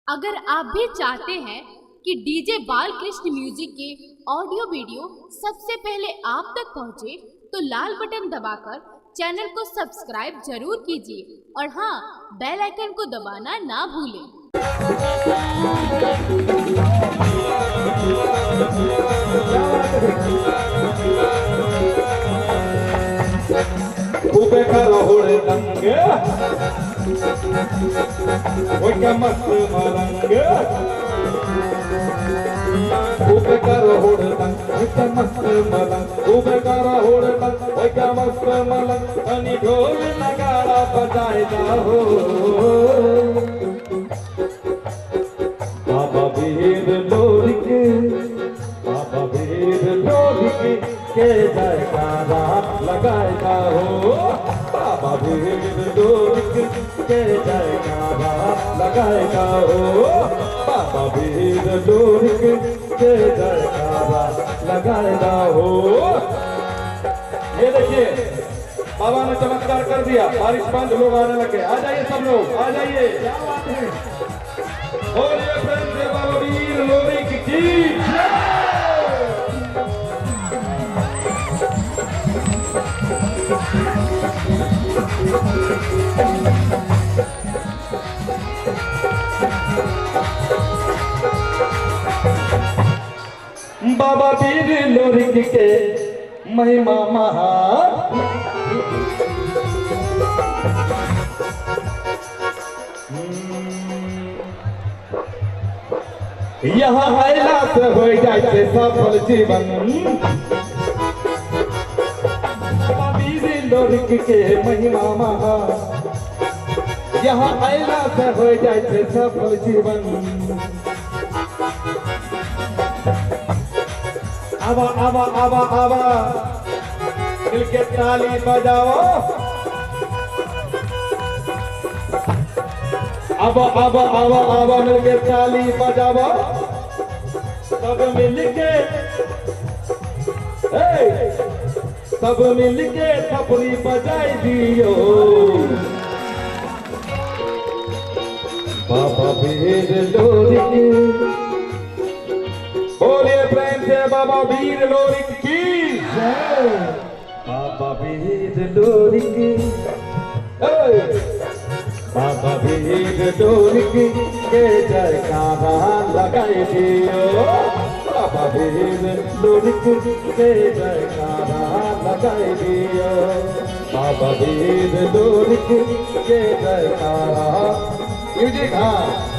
अगर आप भी चाहते हैं कि डीजे बालकृष्ण म्यूजिक के ऑडियो वीडियो सबसे पहले आप तक पहुंचे, तो लाल बटन दबाकर चैनल को सब्सक्राइब जरूर कीजिए और हाँ, बेल आइकन को दबाना ना भूलें। खूबे करो होड़े दंगे, वो क्या मस्त मलंगे। खूबे करो होड़े दंग, वो क्या मस्त मलंग। खूबे करो होड़े दंग, वो क्या मस्त मलंग। अनी ढोल नगाड़ा बजाएगा हो। बाबा वीर लोरिक, बाबा वीर लोरिक के जयकारा लगाएगा हो। बाबा वीर लोरिक के जयकारा लगाएगा हो। बाबा वीर लोरिक के जयकारा लगाएगा हो। ये देखिए, बाबा ने चमत्कार कर दिया, बारिश बंद, लोग आने लगे। आ जाइए सब लोग, आ जाइए। बोलिए प्रेम से बाबा वीर लोरिक की। बाबा वीर लोरिक के महिमा महान। यहाँ अयला से हो जाए छै सफल जीवन। बाबा वीर लोरिक के महिमा महान। यहाँ अयला से हो जाए छै सफल जीवन। आवा आवा आवा आवा, मिलके ताली बजाओ। आवा आवा आवा आवा, मिलके ताली बजाओ। सब मिलके, सब मिलके थपड़ी बजाई दियो। बाबा वीर लोरिक, बोलिए प्रेम से बाबा वीर लोरिक की जय। बाबा वीर लोरिक, बाबा वीर लोरिक के जयकारा लगाई दियो। बाबा वीर लोरिक के जयकारा लगाई दियो। बाबा वीर लोरिक के जयकारा। म्यूजिक, हाँ।